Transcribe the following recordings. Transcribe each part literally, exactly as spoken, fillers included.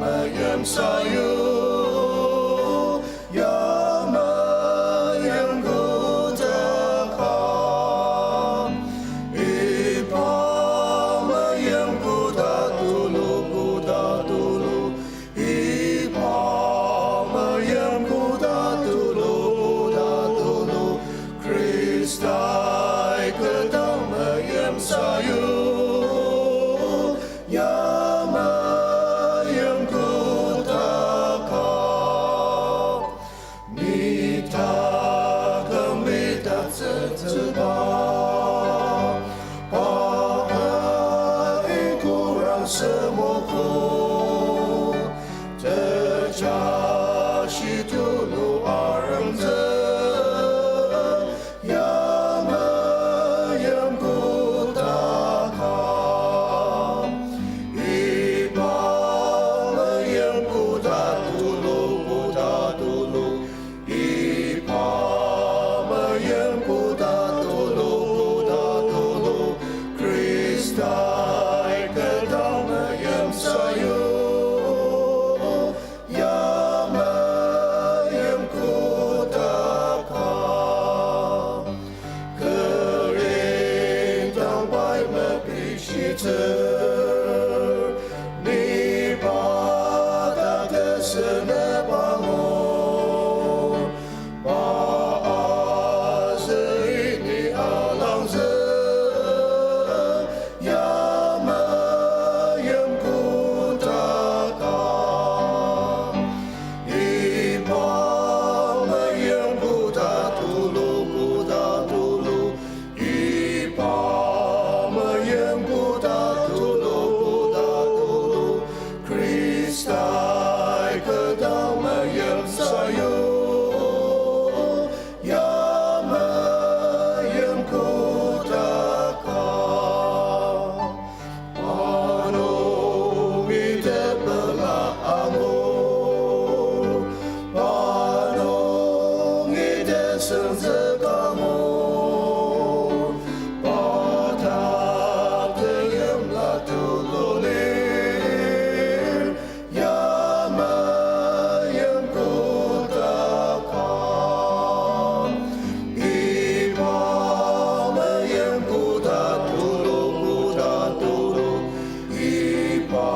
Yimsayü, yamai yimkudaka. Iba meyim koda tulu, koda tulu. Iba meyim koda tulu, koda tulu. Khrista-i kü dang meyim sayu, yamai yimkudaka. Mita kümbi tatsütsüba, pa-a ingkurang semoku, tejashi tulu arangtsü, yamai yimkudaka. Iba meyim koda tulu, koda tulu. Iba meyim koda tulu, koda tulu. Khrista-i kü dang meyim sayu, yamai yimkudaka. Kü ridang pai mepishitsü, ni pa ta tesünep angu. Pa-a züi ni alangzü, yamai yimkudaka. Iba meyim koda tulu, koda tulu. Iba meyim koda tulu, koda tulu. Khrista-i kü dang meyim sayu, yamai yimkudaka. Pa nungi tepela angu, pa nungi tesenzük angu, pa ta teyimla tulu lir, yamai yimkudaka. Iba meyim koda tulu, koda tulu. Iba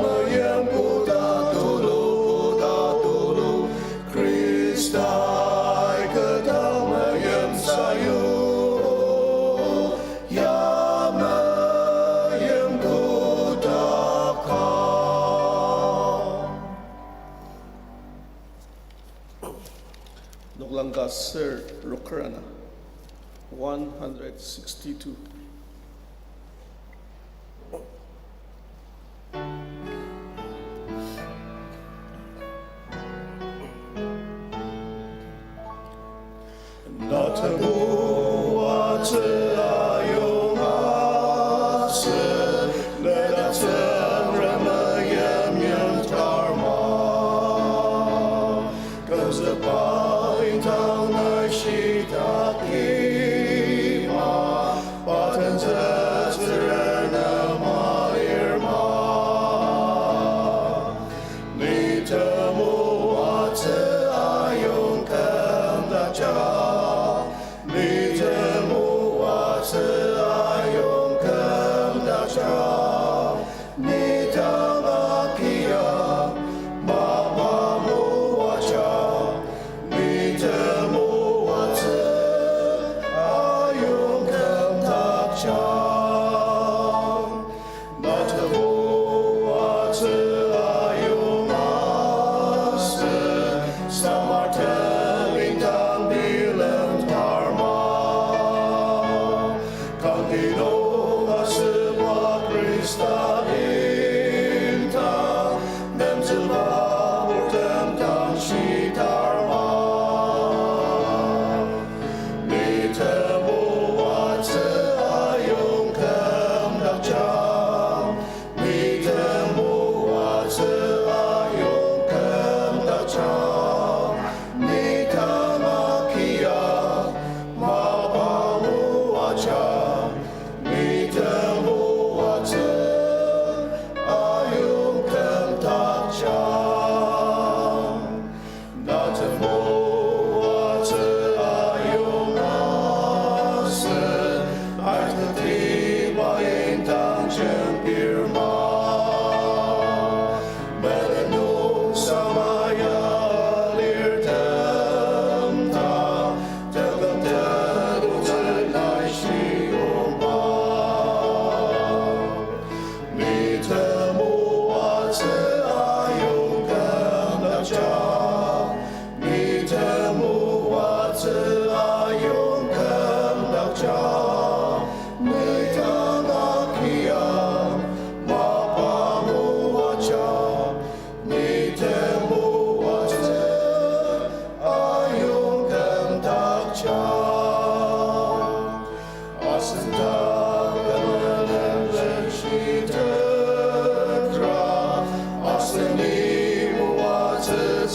meyim koda tulu, koda tulu. Khrista-i kü dang meyim sayu, yamai yimkudaka. Noklang ka ser roker ana, one hundred sixty-two. Na tebu atsü ayonga sü, leda Tsüngrem meyim tarma. Kümzükba indang nai shitak lima, pa tenzüktsüra nem alirma. Ni temoatsü ayong kümdakja,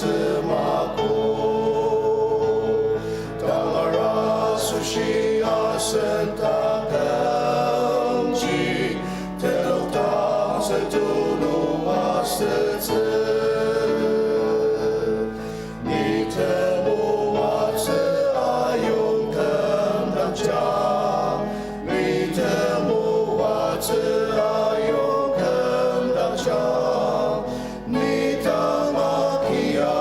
Temako, tangar asoshi asen takangji, tenok tangse tulu asütsü. Ni temoatsü ayong kümdaktsü. Ni temoatsü ayong kümdaktsü. Ni tamakia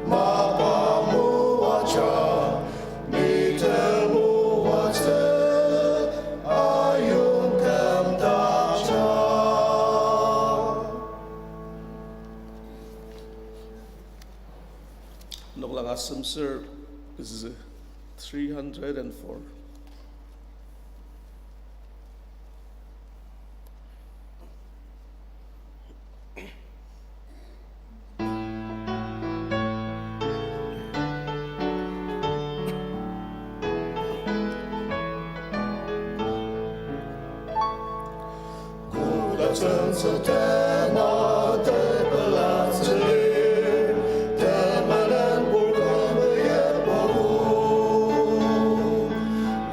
mapa moatsü, ni temoatsü ayong kümdaktsü. Noklang asem ser kü three hundred and four. Koda tsüngtsü tema tepela tsülir, temenen purkümba yepalu.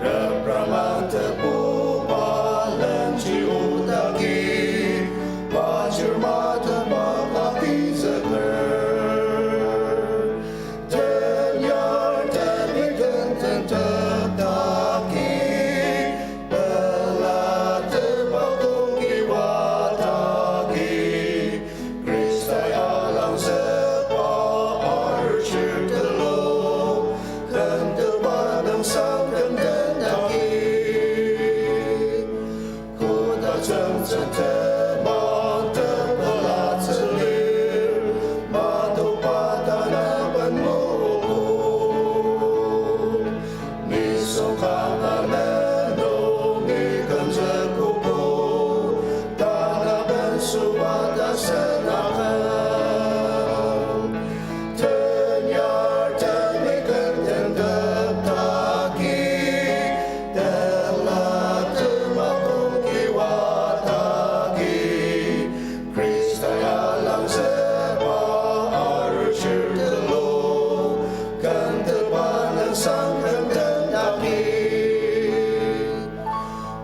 Repranga tepuba lenji otaki, pajir matema kaki zeker. Tenyar temi tenten teptaki, pela tepakong kiwa taki, Khrista ya langzüba arishir tulu, kümteba nüngsang kümten taki. Koda tsüngtsü tema tepela tsülir, matoba tanaben moku. Nisung kanga lendong ni kümzükogo, tanaben süba tasen aküm. Tenyar temi kümten teptaki, tela tepakong kiwa taki, Khrista ya langzüba arishir tulu, kümteba nüngsang kümten taki.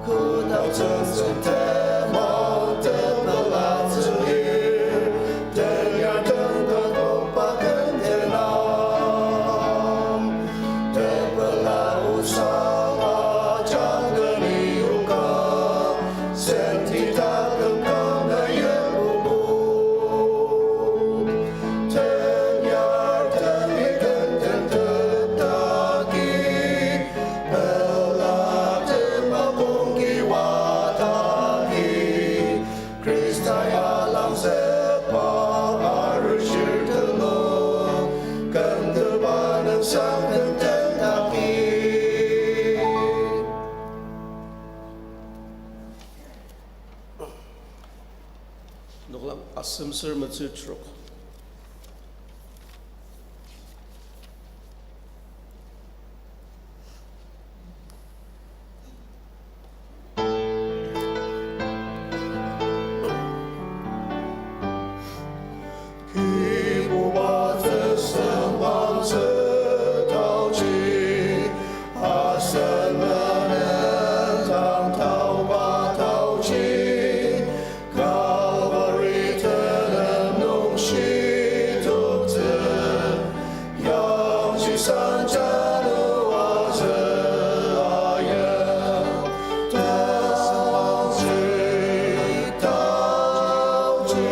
Koda tsüngtsü tema tepela tsülir, tenyar tengka tokba kümten am. Tepela osang ajak kani yuka, senti taküm kanga yepuku. Tenyar temi kümten teptaki, pela tepakong kiwa taki, Khrista ya langzüba arishir tulu, kümteba nüngsang kümten taki. Noklang asem ser metsü trok. Kibuba tsüsem bangtsü taoji, asen menen dang taoba taoji, Calvary tenem nung shitoktsü, yangji sanjanu azü ayen. Taoji, taoji,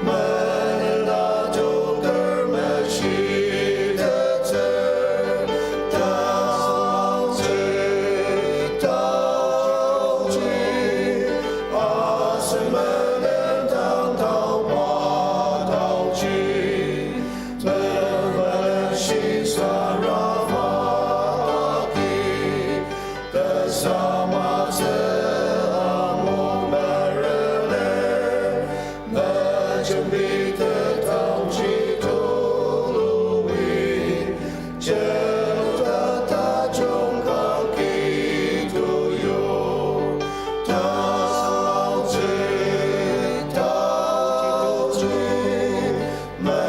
menen adoker meshitettsü. Taoji, taoji, asen menen dang taoba taoji, temenen shisarang mataki, tesamatsü amung mereler, mejembi tetangji tulu wi, jenu tata jungkang ki tuyu. Taoji, taoji, me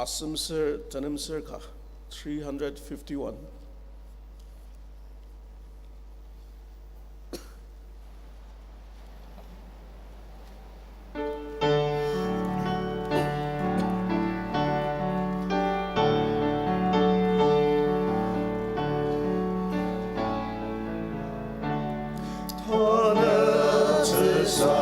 Semser tenem ser ka, three hundred fifty-one. Tanü tsüsa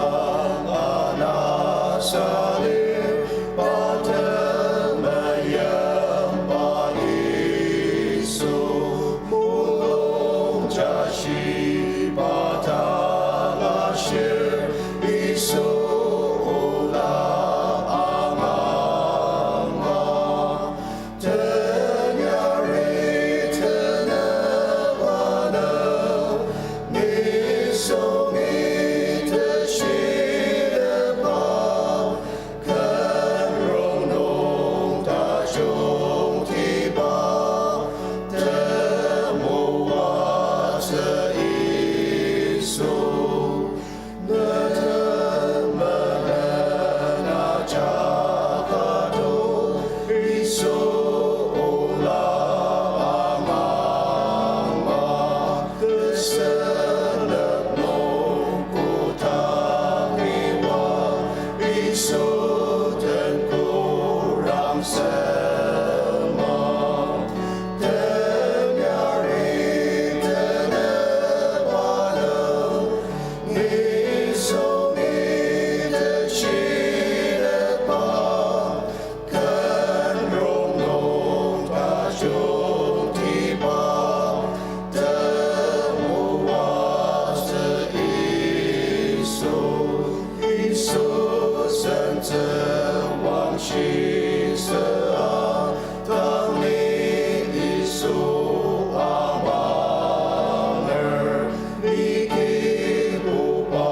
ana salir, pa temeyimba Yisu, mulung jashi pa tang ashir, Yisu ola anganga. Tenyari tenüba nung, nisung ita shilepa, ken rongnung tajungtiba, temoatsü Yisu. Netemenen ajak ado, Yisu ola anganga, tesenep nung kotak iwa, Yisu den kurang sema. Tenyari tenüba nung, nisung ita shilepa, ken rongnung tajungtiba, temoatsü Yisu. Yisu sentsü wangshisüa, tang ni Yisu amanger, ni Kibuba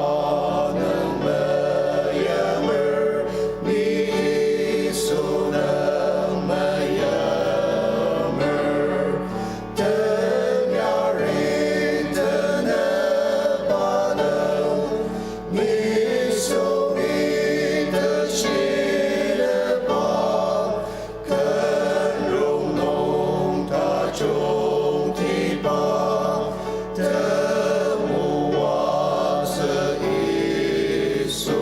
nung meyangmer, ni Yisu nung meyangmer. Tenyari tenüba nung, nisung ita shilepa, ken rongnung tajungtiba, temoatsü Yisu.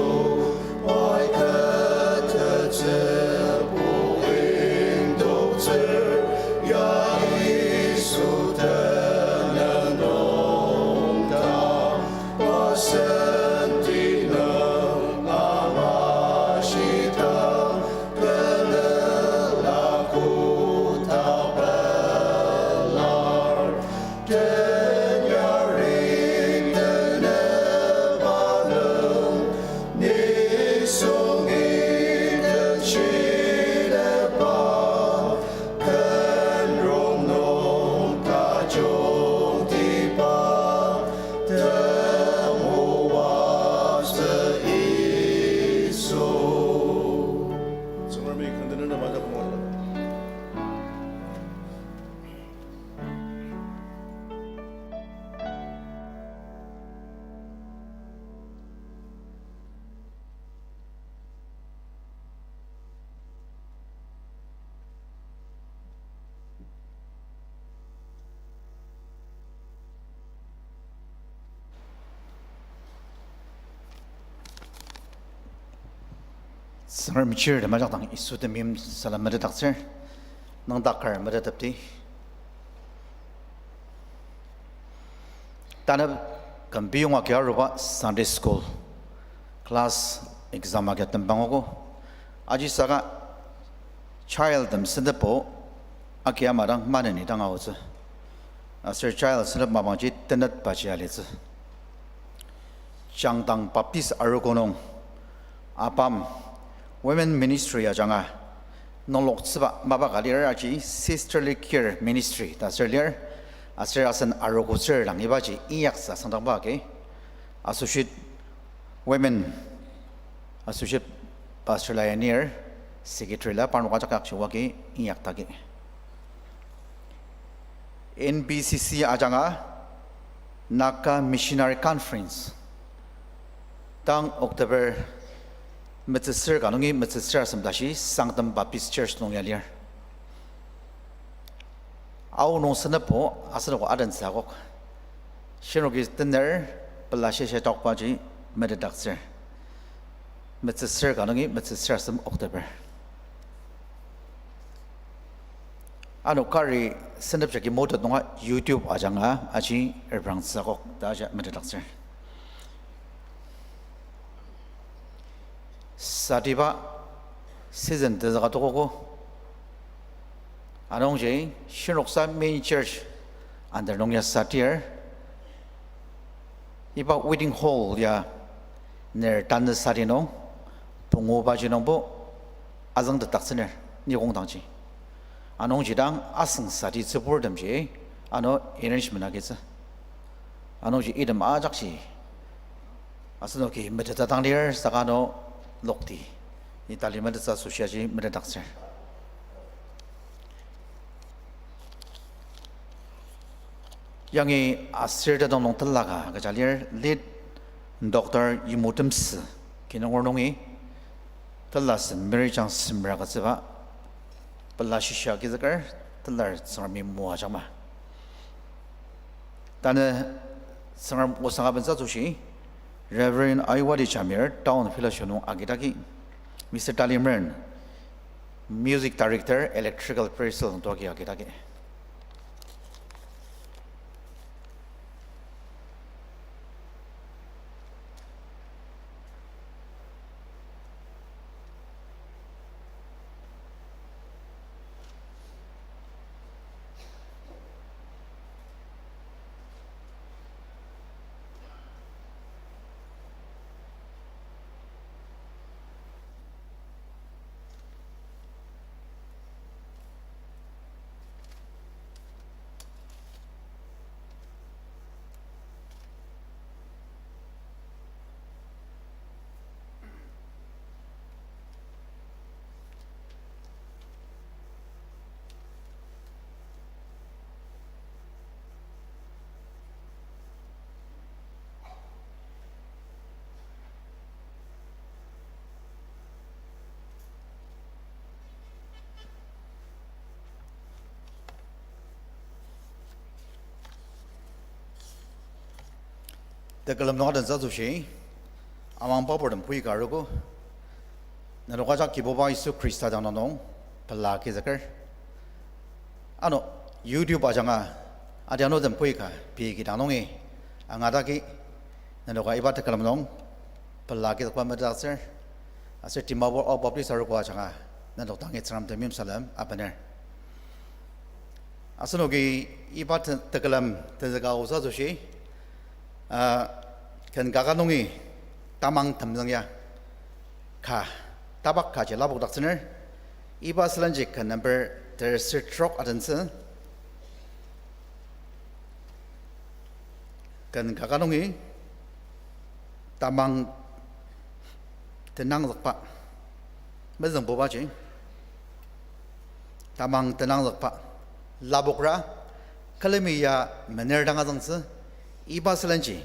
Pai kü tetsübu indoktsür, ya Yisu tenüng nung ta, pa senti nung angashidang, tenüla kotak pelar. Tenyari tenüba nung, nisung ita shilepa, ken rongnung tajungtiba, temoatsü Yisu. Tsüngremi kangdena majak mola. Tsüngrem chir temajak dang Yisu temeim salem metetdaktsür, nüngdaker metetepdi. Tanü küm biyong agi aruba Sunday school class exam agi tembangogo. Ajisaka child tem sentepo agi ama dang maneni dang aotsü. Aser child sentep mapangji tenetbaji alitsü. Jangdang Baptist arogo nung ABAM Women Ministry ajanga nungloktsüba mapa ka lir, aji Sisterly Care Ministry ta aser lir, aser asen arogotsür dang ibaji inyaktsü asüngdangba agi Associate Women, Associate Pastor la anir, Secretary la parnok ajak yakji oagi inyaktagi. N B C C ajanga Naga Missionary Conference tang October Metsüsür ka nungi Metsüsür asem tashi Sangtam Baptist Church nung ya lir. Aonung senepbo asenok adentsü akok. Shinoki tener pela shisa tokbaji metetdaktsür. Metsüsür ka nungi Metsüsür asem October. Ano kari senep jagi motet nunga YouTube ajanga aji erbrangtsü akok ta aja metetdaktsür. Satiba season tenzüka tokogo. Anungji shinoksa main church under nung ya satir. Iba wedding hall ya ner tanü sati nung, pungubaji nungbo azüngtetdaktsüner, ni kongdangji. Anungji dang asüng sati tsüburtemji, ano arrangement agitsü. Anungji item ajakji asenoki meteta dang lir saka ano lokti, ni tali metettsü asoshi aji metetdaktsür. Yangi aser tetong nung telaka kecha lir late Doctor Yimutemsü kinunger nungi telasem Mary Chang semra agütsüba pela shisa agizüker telar Tsüngremi moajangma. Tanü Tsüngrem osang abentsü asoshi Reverend Aiwadi Jamir Town Fellowship nung agidaki, Mister Talimren, Music Director, Electrical Praise Teal nung toagi agidaki. Tekülem nung adentsü asoshi, amang paburtem pui ka arogo, nenok ajak Kibuba Yisu Khrista dang nung pela agizüker. Ano, YouTube ajanga, adianu den pui ka pei kidang nungi angadagi, nenoka iba tekülem nung pela agizükba metetdaktsür, aser Dimapur Ao Baptist arogo ajanga, nenok dangi Tsüngrem temeim salem abener. Asenoki iba te-, tekülem tenzüka aotsü asoshi, ah, ken kaka nungi tamang temzüng ya ka, tapak kaji lapokdaktsüner, iba sülenji ken number terser trok adentsü. Ken kaka nungi tamang tenangzükba, mezüngbubaji tamang tenangzükba lapokra, külemi ya mener dang azüngtsü, iba sülenji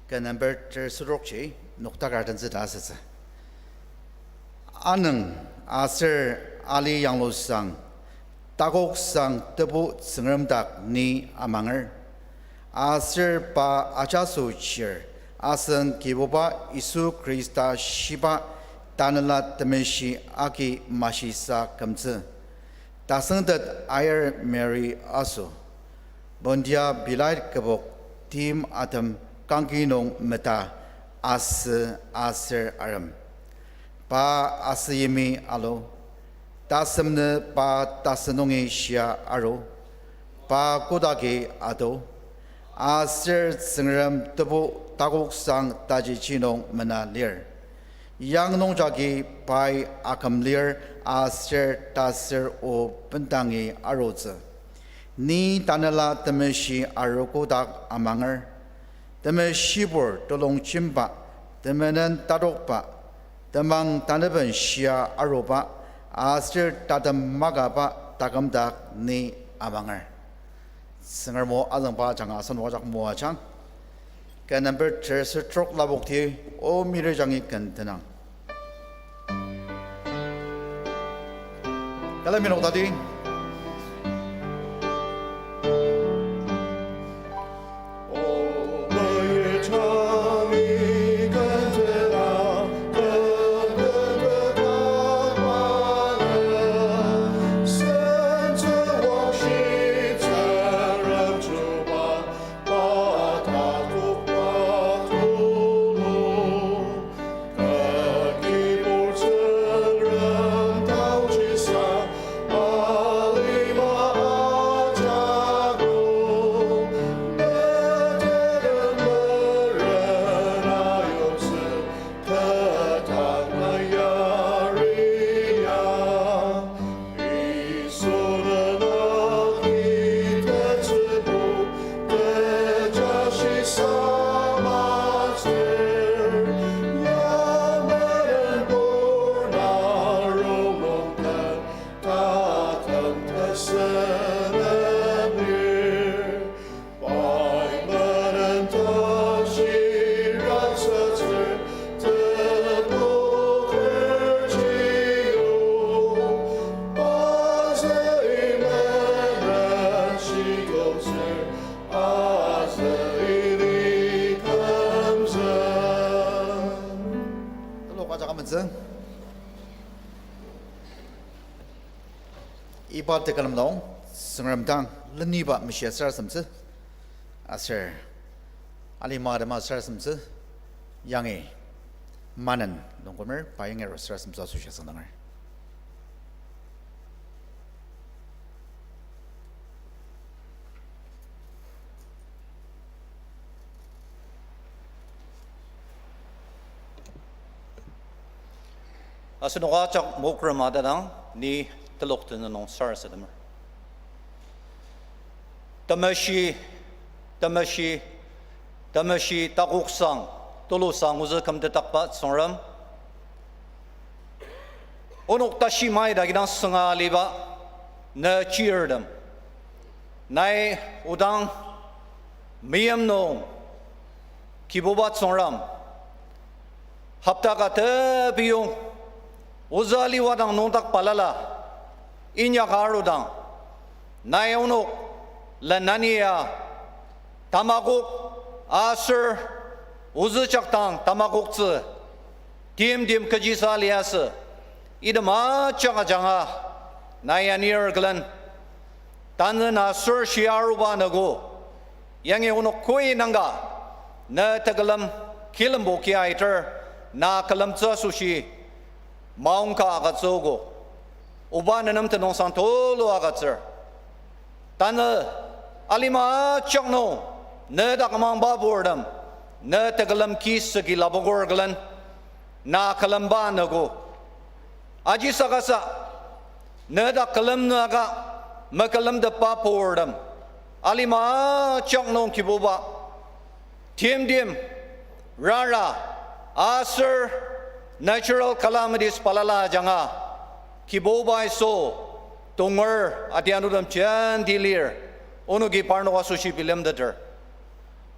ken number terser trokji noktakar adentsü ta asütsü. Anüng aser ali yanglusang, takoksang tebu Tsüngrem dak ni amanger. Aser pa ajaso chir, asen Kibuba Yisu Khrista shiba Tanela Temeshi agi mashisa kümtsü. Tasüngtet ayar Mary aso, Pontia Pilate kübok tim atem kangki nung meta asü aser arem. Pa asü yimi alu, tasem nü pa tasü nungi shia aru, pa kodaki ado, aser Tsüngrem tebu takoksang tajichi nung mena lir. Yang nungjagi pai aküm lir aser tasür o bendangi arutsü. Ni Tanela Temeshi arogo dak amanger. Temeshibur telongjemba, temenen tatokba, temang taneben shia aruba, aser tatem makaba taküm dak ni amanger. Tsüngrem o azüngba ajanga asen wajak moajang. Ken number terser trok lapokti, O Mary jangi ken tenang. Ala minok tadi. Telok ajak amentsü. Iba tekülem nung, Tsüngrem dang leniba meshia sarasademtsü, aser alima atema sarasademtsü, yangi manen longkumer, pa yangi aro sarasademtsü asoshi asüngdanger. Asenok ajak mokren atadang ni telok tenüng nung sarasademer. Temeshi, temeshi, temeshi takoksang, tulusang ozü kümtetdakba Tsüngrem, onok tashi maida kidang sünga aliba, ne chirtem, nai odang meim nung, Kibuba Tsüngrem, hopta ka tepiyong, ozü aliwadang nüngdak balala, inyaka arudang, nai onok lenania tamakok aser ozü jakdang tamakoktsü timtem kechisa liasü, item ajak ajanga nai anir külen, tanü na aser shia aruba anogo, yangi onok koi nangka, ne tekülem kilembo kia aiter, na külemtsü asoshi maongka agütsüogo. Oba nenem tenüngsang tulu agütsür. Tanü alima ajak nung, ne dak amangba purtem, ne tekülem ki süki lapokur külen, na külemba anogo. Ajisakasa, ne dak külemnüaka mekülemtepba purtem, alima ajak nung Kibuba, timtem, rara, aser natural calamities balala ajanga, Kibuba Yisu, tonger adianutem jenti lir, onoki parnok asoshi bilemteter.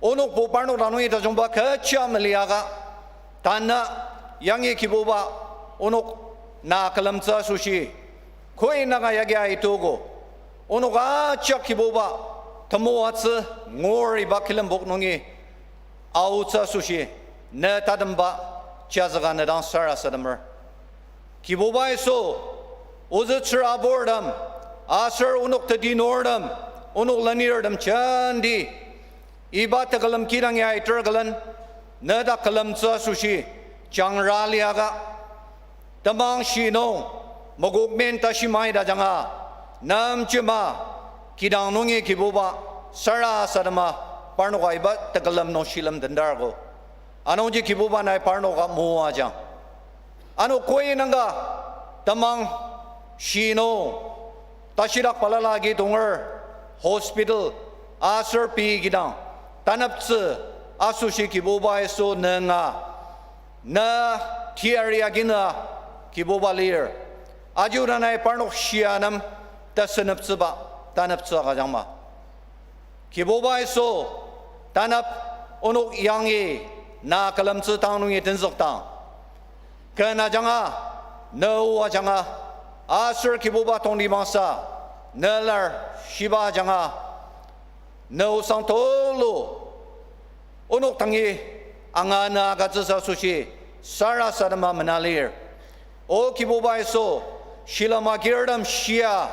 Onokbo parnok dang nungi tajungba kecha meliaka, tanü yangi Kibuba, onok na külemtsü asoshi, koi nangka yagi aitogo. Onok ajak Kibuba, temoatsü ngur iba kilembok nungi aotsü asoshi, ne tatemba jazüka ne dang sarasademer. Kibuba Yisu, ozü tsüraburtem, aser onok teti nurtem, onok lenirtem jenti, iba tekülem kidang ya aiter külen, ne dak külemtsü asoshi, jangra liaka, temang shi nung, mokokmen tashi maida ajanga, nemjema, kidang nungi Kibuba, sarasadema, parnoka iba tekülem nung shilem tendargo. Anungji Kibuba nai parnoka moajang. Ano koi nangka, temang shi nung, tashidak balala agi tonger, hospital, aser pei kidang, taneptsü, asoshi Kibuba Yisu nenga, ne teyari agina Kibuba lir. Aji oda nai parnok shia nem teseneptsüba, taneptsü agüjangma. Kibuba Yisu, tanep onok yangi na külemtsü tang nungi tenzükdang, ken ajanga, ne o ajanga, Aser Kibuba tongtibangsa, ne lar shiba ajanga, ne osang tulu, onok dangi anga na agütsütsü asoshi sarasadema mena lir. O Kibuba Yisu, shilem agirtem shia,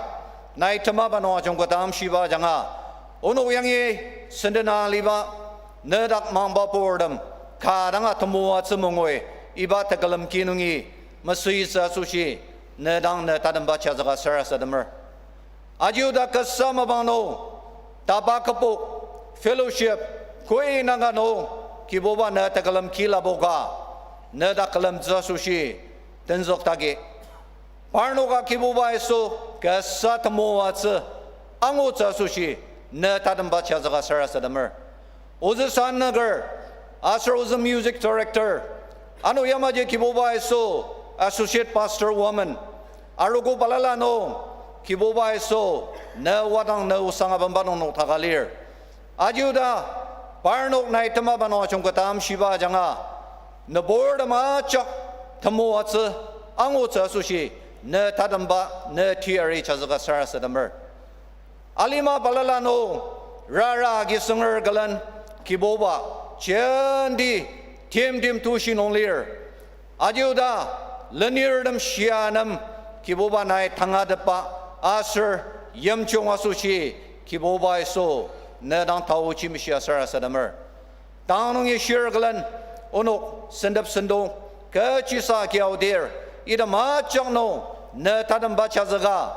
nai temaba nung ajungketa amshiba ajanga, onok yangi sendena aliba, nedak mangbapurtem, ka danga temoatsü mangui, iba tekülem ki nungi, mesüitsü asoshi, nedang ne tatemba chazüka sarasademer. Aji oda kasa mapang nung, tapa kübok, fellowship, koi nanga nung, Kibuba ne tekülem ki lapoka, nedak külemtsü asoshi, tenzüktaki. Parnoka Kibuba Yisu kasa temoatsü angutsü asoshi ne tatemba chazüka sarasademer. Ozü sanüker, aser ozü music director, ano yamaji Kibuba Yisu associate pastor woman, arogo balala nung, Kibuba Yisu ne wadang ne osang abemba nung nokdaka lir. Aji oda, parnok nai temaba nung ajungketa amshiba ajanga, nüburtem ajak temoatsü angutsü asoshi, ne tatemba, ne teyari chazüka sarasademer. Alima balala nung, rara agi sünger külen, Kibuba, jenti, timtem tushi nung lir. Aji oda, lenirtem shia nem, Kibuba nai tangatetba, aser, yimjung asoshi, Kibuba Yisu, nedang taochi meshia sarasademer. Tang nungi shir külen, onok sentep sentong, kechisa kiaodir, item ajak nung, ne tatemba chazüka,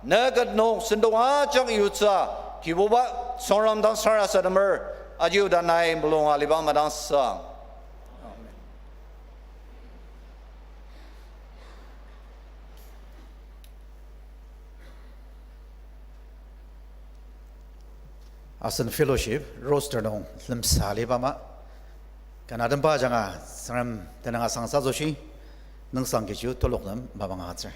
ne ket nung sentong ajak yutsü, Kibuba, Tsüngrem dang sarasademer, aji oda nai mulung aliba madang sang. Amen. Asen fellowship roster nung lemsa aliba ama, kanga temba ajanga Tsüngrem tenüng asangsa asoshi, nüngsang kechi telok nem mapang agütsür.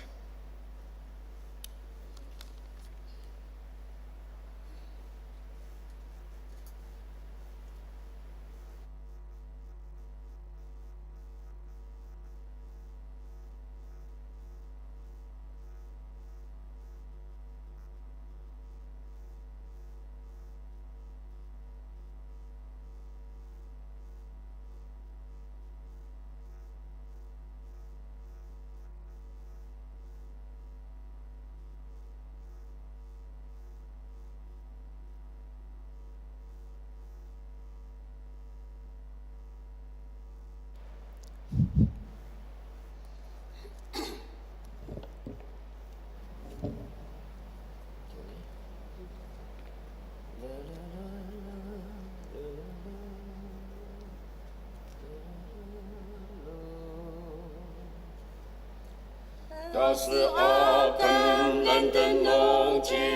Tasü aküm lenden nungji,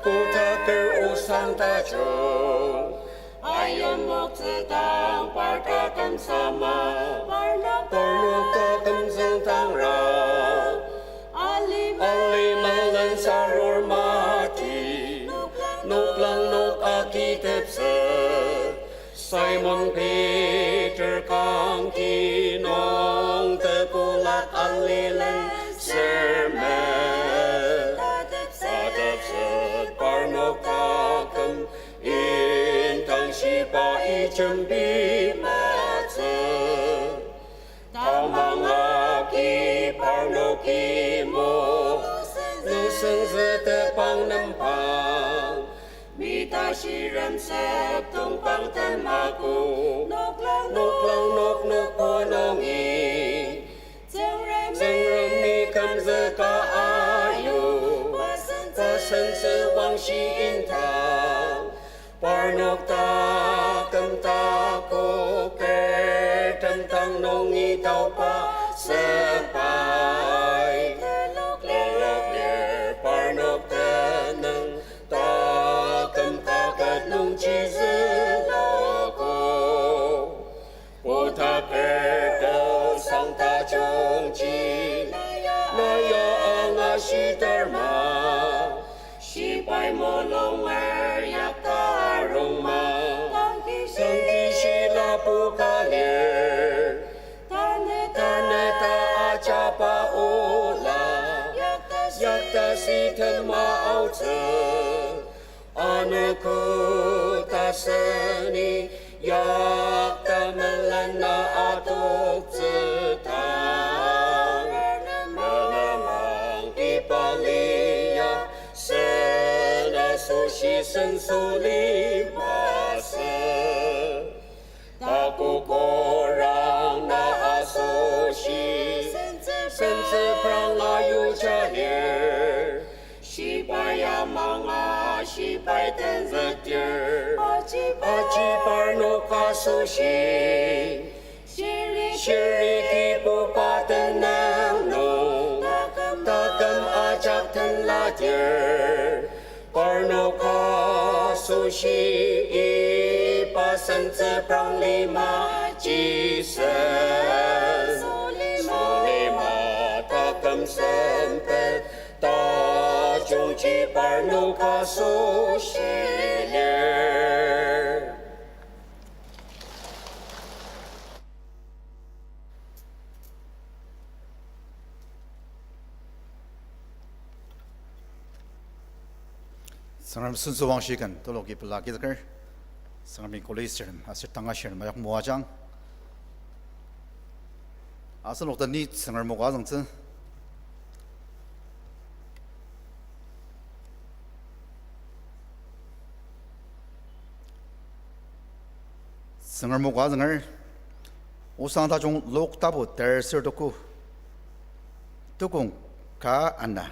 kotaker osang tajung, ayimoktsü dang parnok taküm sama, parnok taküm züngdangra. Alimelen sarur mati, noklang nok akitepsü, Simon Peter kangki nung tekolak alilen sermet. Tatepset parnok taküm intang shiba ijembi matsü. Tamang agi parnoki mo, nuseng zütepang nembang. Mita shirem septong pang temaku, noklang nok nokpo nungi. Tsüngremi kümzüka ayu, tasen tsüwangshi intang. Parnok taküm takoker temtang nungi taoba sepai. Telok lir parnok tenüng taküm kaket nungji züluko. Kotaker kosang tajungji, na ya anga shitar ma. Shibai mulunger yakta arung ma. Tangki shila puka lir. Tanü, tanü ta ajaba ola. Maotsü anogo taseni yakta melena adoktsüta. Menamang iba lia sen asoshi senso limasü. Takokorang na asoshi sentsüprang ayuja lir. Shibai amanga shibai tenzükdir, aji parnok asoshi shiri kibuba tenüng nung taküm ajak tenladir, parnok asoshi iba sentsüprang lima jisen, lima taküm sempet tajungji parnok asoshi lir. Tsüngrem sentsüwangshi ken teloki pela kizüker, Tsüngremi kuli shirem aser tanga shirem ajak moajang. Asenok ta ni Tsüngrem o ka azüngtsü. Tsüngrem o ka azünger, Osang Tajung Luk tapu terser tuku, tukong ka ana.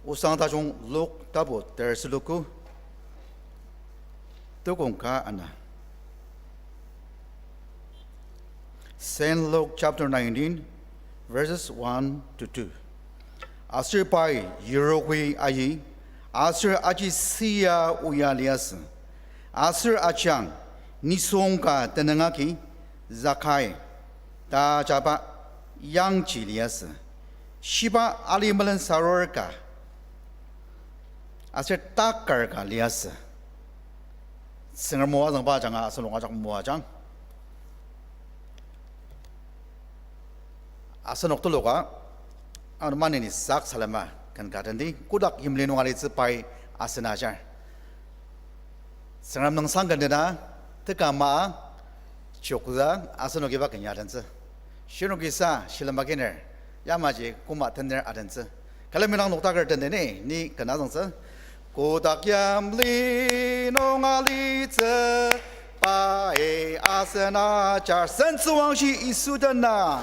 Osang Tajung Luk tapu terser tuku, tukong ka ana. Saint Luke chapter nineteen, verses one to two. Aser pai yirokoi ayi, aser aji sia oya liasü. Aser ajang nisung ka tenüng agi Zakai ta ajaba yangji liasü. Shiba ali melensarur ka aser takar ka liasü. Tsüngrem o azüngba ajanga asenok ajak moajang. Asenok teloka, ano maneni sak salema ken ka tendi, kotak yimli nung alitsü pai asen ajar. Tsüngrem nüngsang ken dena, teka ma, chokza, asenoki iba ken ya tentsü. Shirnoki sa, shilem akiner, yamaji koma tener atentsü. Külemi nang noktaker tendeni, ni ken azüngtsü. Kotak yimli nung alitsü, pai asen ajar sentsüwangshi Yisu dena.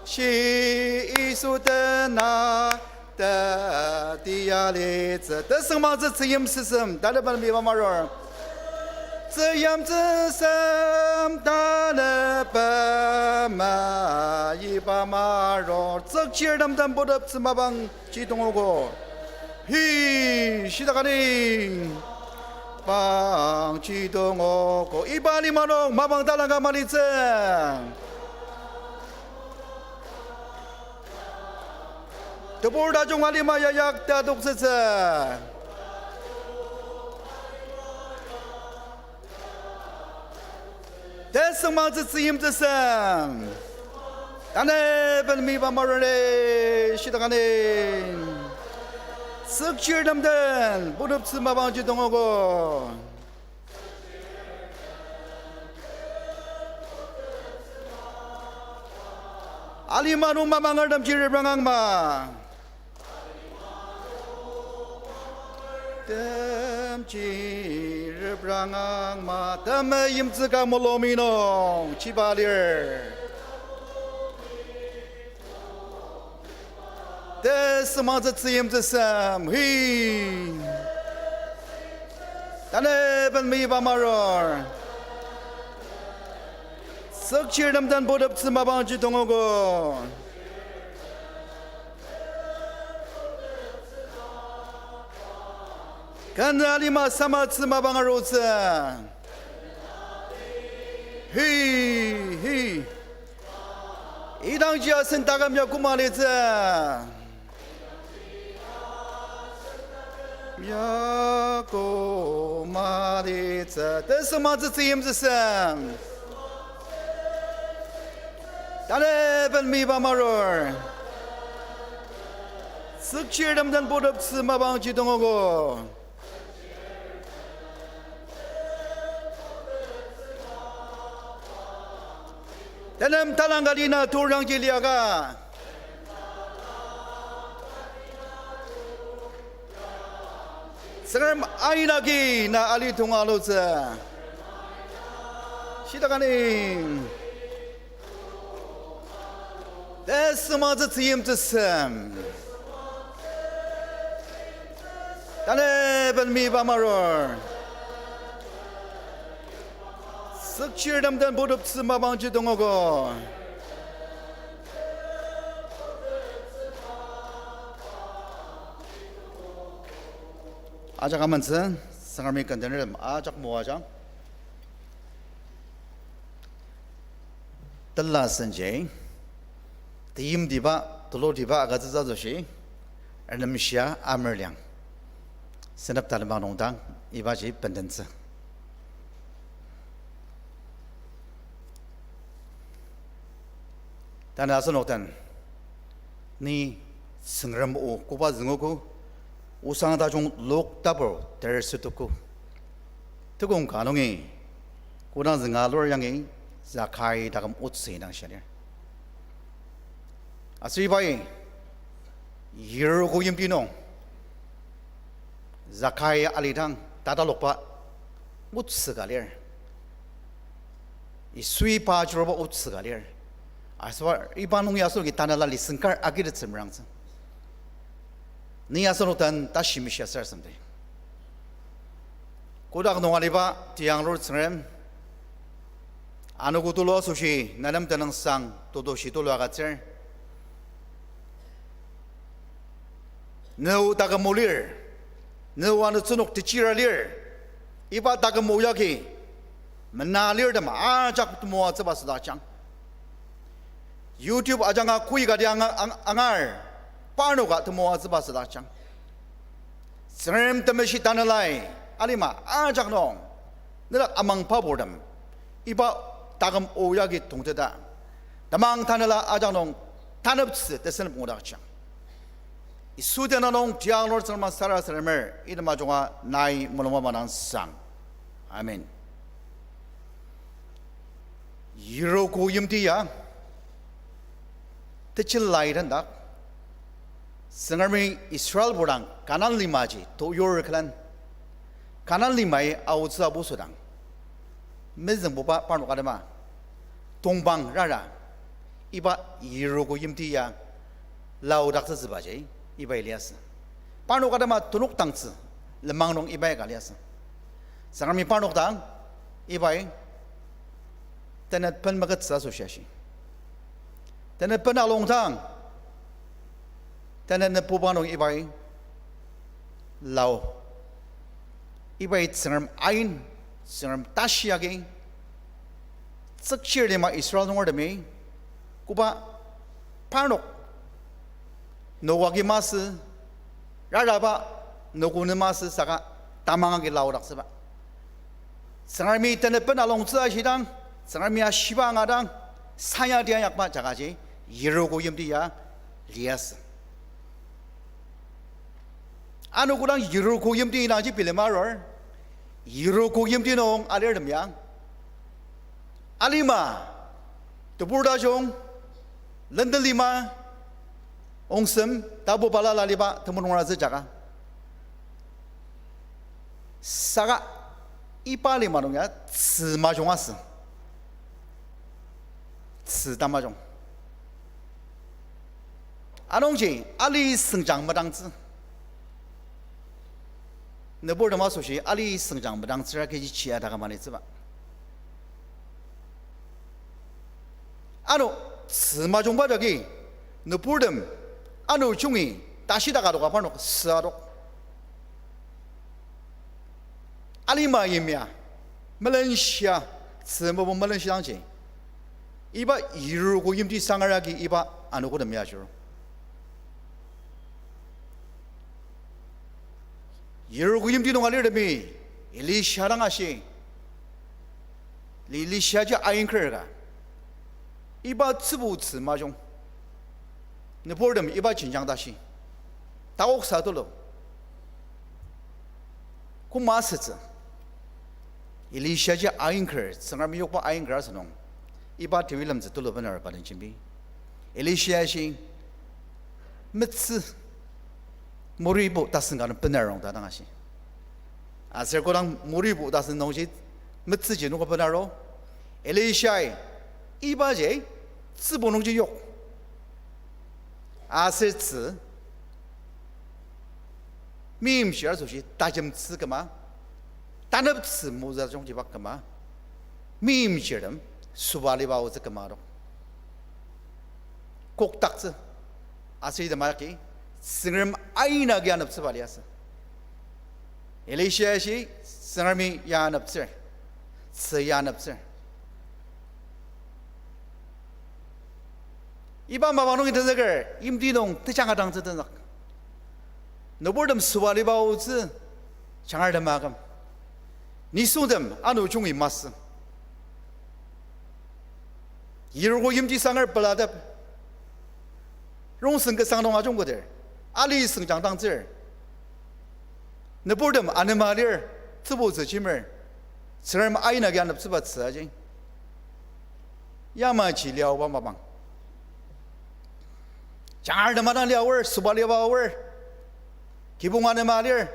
Shi Yisu dena, teti alitsü. Tesüngmangtsü tzüyimtsüsem, tanü pemi pa marur. Tzüyimtsüsem, tanü pema iba marur. Tsükchir temtem puteptsü mapang ji tongogo. Hi, shidakani. Pang ji tongogo. Iba lima nung mapang talangka malitsü. Tebur tajung alima yayak ta toktsütsü. Tesüngmangtsü tzüyimtsüsem. Tanü pemi pa marur, shidakani. Tsükchir temtem puteptsü mapang ji tongogo. Alima nung mamangertemji reprangang ma. Temji reprangang ma, temeyimtsü ka molomi nung chiba lir. Tesüngmangtsü tzüyimtsüsem, hi. Tanü pemi pa marur. Tsükchir temtem puteptsü mapang ji tongogo. Ken alima samatsü mapang arutsü. Hi, hi. Idangji asen taküm ya koma litsü. Ya koma litsü. Tesüngmangtsü tzüyimtsüsem. Tanü pemi pa marur. Tsükchirtem den puteptsü mapangji tongogo. Tenem talang kati na turangji liaka, Tsüngrem ain agi na ali tonga alutsü. Shitakani. Tesüngmangtsü tzüyimtsüsem. Tanü ben miba marur. Tsükchirtem den puteptsü mapangji tongogo. Ajak amentsü, Tsüngremi kentenertem ajak moajang. Tela senji, teimtiba, tulutiba agütsütsü asoshi, renemshia amer liang. Senep talema nungdang, ibaji bendentsü. Tanü asenok den, ni Tsüngrem o koba züngogo, Osang tajung Luk tapur ter sütuku. Tukong ka nungi, kodang zünga alur yangi, Zakai taküm otsü indang shia lir. Aser ibai, Yeriko yimti nung, Zakai alidang tatalokba otsü ka lir. Yisui pa ajuruba otsü ka lir. Asüba iba nungi asenoki tanela liseng kar agitettsü merangtsü. Ni asenok den tashi mishia sarasademdi. Kotak nung aliba tiyanglur Tsüngrem, anogo tulu asoshi nenem tenüngsang totoshi tulu agütsür. Ne o taküm o lir, ne o anogo tsünok techira lir, iba taküm o yagi mena lirtem ajak temoatsüba südakjang. YouTube ajanga kui kati anga-, ang-, angar, parnoka temoatsüba südakjang. Tsüngrem temeshi tanelai, alima ajak nung, nelak amangba purtem, iba taküm o yagi tongteta, tamang tanela ajak nung taneptsü tesenep ngudakjang. Yisu tenüng nung tiyanglur Tsüngrem sarasademer, item ajunga nai mulungba madang sang. Amen. Yeriko yimti ya, techilai tendak, Tsüngremi Israelpur dang Kanan limaji toyur külen, Kanan limai aotsü apu südang, mezüngbuba parnok atema, tongpang rara, iba Yeriko yimti ya laodaktsütsübaji, ibai liasü. Parnok atema tenokdangtsü, lenmang nung ibai ka liasü. Tsüngremi parnok dang, ibai, tenet pen maketsü asoshi ashi. Tenet pen alongdang, tenet nebuba nung ibai, lao. Ibai Tsüngrem ain, Tsüngrem tashi agi, tsükchir lima Israel nungertemi, koba parnok, Noa agi masü, raraba, noko nem masü saka tamang agi laodaktsüba. Tsüngremi tenet pen alongtsü ashidang, Tsüngremi ashiba angadang, saya tia yakba jagaji, Yeriko yimti ya liasü. Ano kodang Yeriko yimti indangji bilema arur, Yeriko yimti nung alirtem ya, alima, tebur tajung, lendel lima, ongsem, tapu balala liba temulung razü jaka. Saka iba lima nung ya tzü majung asü. Tzü tamajung. Anungji ali sengjang medangtsü. Nüburtem asoshi ali sengjang medangtsüra kechi chia daka manitsüba. Ano tzü majungba jagi nüburtem ano jungi tashidaka doka parnok süadok. Alima yimya, melenshia, tzü mebo melenshidangji, iba Yeriko yimti sangar agi iba anogotem ya ajuru. Yeriko yimti nung alirtemi Elisha dang ashi, Elishaji ayingker ka, iba tzübu tzü majung, nüburtem iba jenjang tashi. Taoksa tulu. Koma asütsü. Elishaji ayingker, Tsüngremi yokba ayingker asünung, iba tebi lemtsü tulu bener pa den jembi. Elishaji metsü, muribo tasen ka nung bener rong ta dang ashi. Aser kodang muribo tasen nungji metsüji nunga benaro, Elishai ibaji tsübo nungji yok. Aser tzü meimchir asoshi tajemtsü küma, taneptsü moza jungjiba küma, meimchirtem sobaliba aotsü küma adok. Koktaktsü. Aser item agi Tsüngrem aina agi aneptsüba liasü. Elisha ashi Tsüngremi ya aneptsür, tzü ya aneptsür. Iba mapang nungi tenzüker, yimti nung tejanga dangtsü tenzük. Nüburtem sobaliba aotsü, jangartem aküm. Nisungtem ano jungi masü. Yiruko yimti sanger pelatep. Rongsen kesang nung ajungkoder, ali sengjang dangtsür. Nüburtem anema lir, tsübutsü jimer. Tsüngrem aina agi aneptsüba tzü aji. Yamaji liaoba mapang. Jangartem adang liaoer, sobaliba aoer. Kibong anema lir,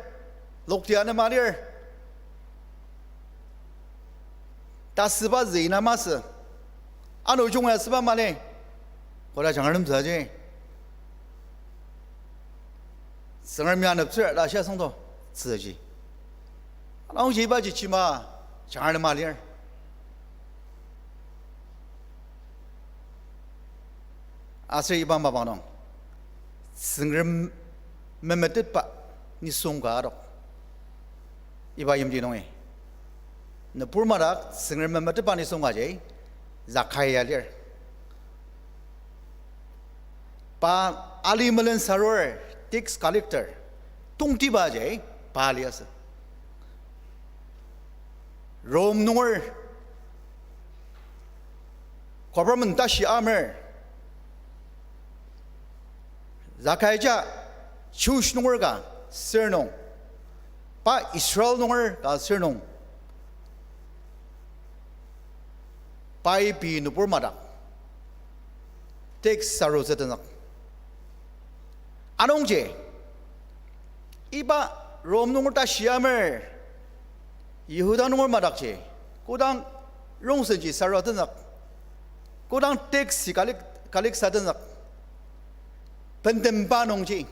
lokti anema lir. Tasüba züina masü. Ano junga asüba mali. Koda jangartem tzü aji. Tsüngremi aneptsür ta shia süngdo tzüji. Anungji ibaji jima jangartem alir. Aser iba mapang nung Tsüngrem memetetba nisung ka adok. Iba yimti nungi nübur madak Tsüngrem memetetba nisung kaji Zakaia lir. Pa ali melen sarur, tax collector, tongtibaji pa liasü. Rom nunger government tashi amer. Zakaia Jewish nunger ka sür nung, pa Israel nunger ka sür nung, pai pei nübur madak tax sarutsü tenzük. Anungji, iba Rom nunger tashi amer Yihuda nunger madakji kodang rongsenji sarua tenzük, kodang tax collect, collect sa tenzük, bentemba nungji.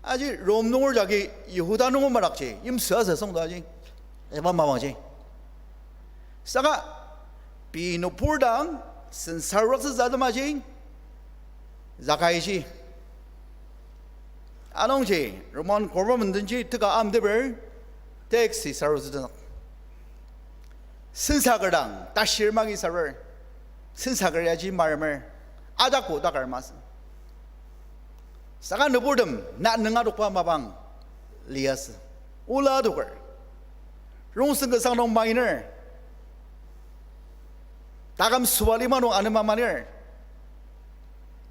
Aji Rom nunger jagi Yihuda nunger madakji yimsü asü süngdo aji, iba mapangji. Saka pei nübur dang sen sarutsütsü atemaji Zakaiji. Anungji Roman government denji teka amteper tax-i sarutsü tenzük. Sensaker dang tashir magi sarur. Sensaker yaji maremer. Ajako takar masü. Saka nüburtem na nüng adokba mapang liasü. Ola adoker. Rongsen kesang nung mainer. Taküm süba lima nung anema manir.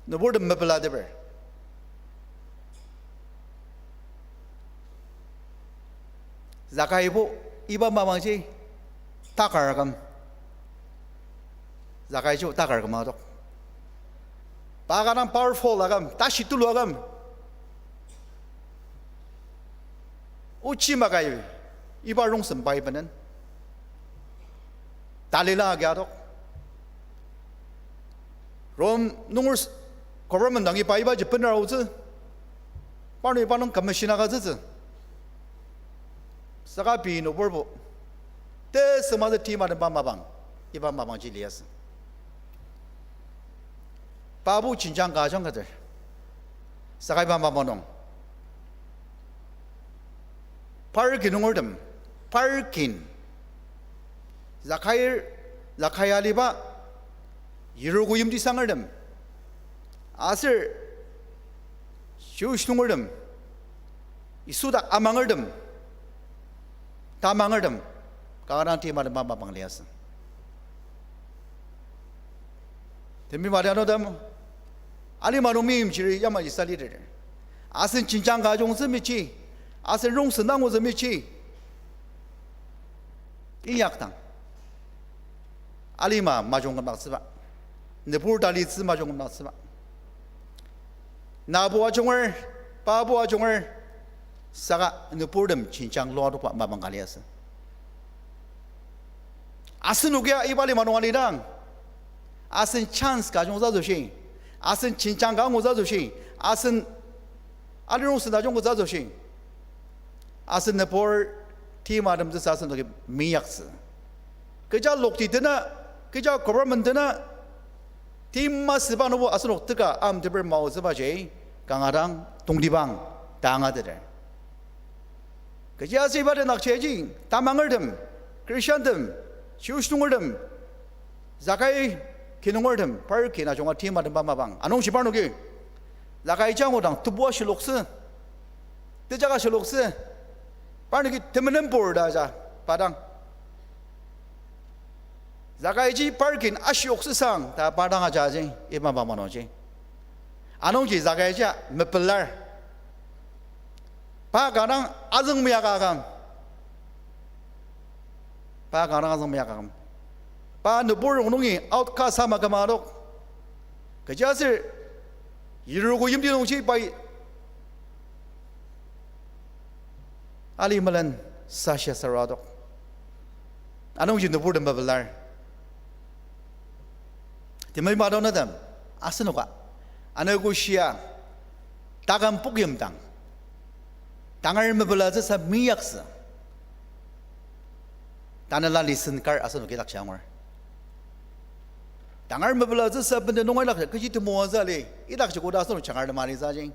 Nüburtem mepelateper. Zakaibo iba mapangji takar aküm. Zakaiji takar küm adok. Pa ka dang powerful aküm, tashi tulu aküm. Ochi makai iba rongsen pai benen. Talila agi adok. Rom nunger s-, government dangi pa ibaji bener aotsü. Parnok iba nung commission agütsütsü. Saka pei nüburbo tesüngmazü tima den pa mapang, iba mapangji liasü. Pabo jenjang ka ajangkater. Saka iba mapang nung par kin nungertem, par kin, Zakai, Zakai aliba, Yiruko yimti sangertem, aser Jewish nungertem, Yisu dak amangertem, tamangertem, kanga dang tima den pa mapang liasü. Temi madi ano tem, alima nung meimchiri yamaji saliter. Asen jenjang ka ajungtsü mechi. Asen rongsen angutsü mechi. Inyakdang, alima majung kümdaktsüba, nübur talitsü majung kümdaktsüba. Nabo ajunger, pabo ajunger, saka nüburtem jenjang lua adokba mapang ka liasü. Asenokia iba lima nung alidang, asen chance ka ajungtsü asoshi, asen jenjang ka angutsü asoshi, asen alirongsen ajungtsü asoshi, asen nübur timatemtsüsa asenoki meyaktsü. Kecha lokti tena, kecha government tena, tima süba nungbo asenok teka amteper maotsübaji kanga dang tongtibang ta angateter. Kechiaser iba den akjiji, tamangertem, Christiantem, Jews nungertem, Zakai kinungertem, par kin ajunga timatemba mapang. Anungji parnoki Zakai jango dang tebu ashiloktsü, tejaka ashiloktsü, parnoki temenenpur ta aja, pa dang. Zakaiji par kin ashioksüsang ta pa dang ajaji, iba mapang nungji. Anungji Zakaiji mepelar. Pa kanga dang azüng meyaka aküm. Pa kanga dang azüng meyaka aküm. Pa nübur rongnungi outcast ama küma adok. Kechiaser Yeriko yimti nungji pai ali melen sashia saratok. Anungji nüburtem mepelar. Timai madonadem, asenoka anogo shia taküm pukyimdang tangar mepelatsüsa meyaktsü. Tanela lesson kar asenoki idakji angur. Tangar mepelatsüsa bende nunga idakji kechi temoatsü ali, idakji koda asenok jangar lemari saji.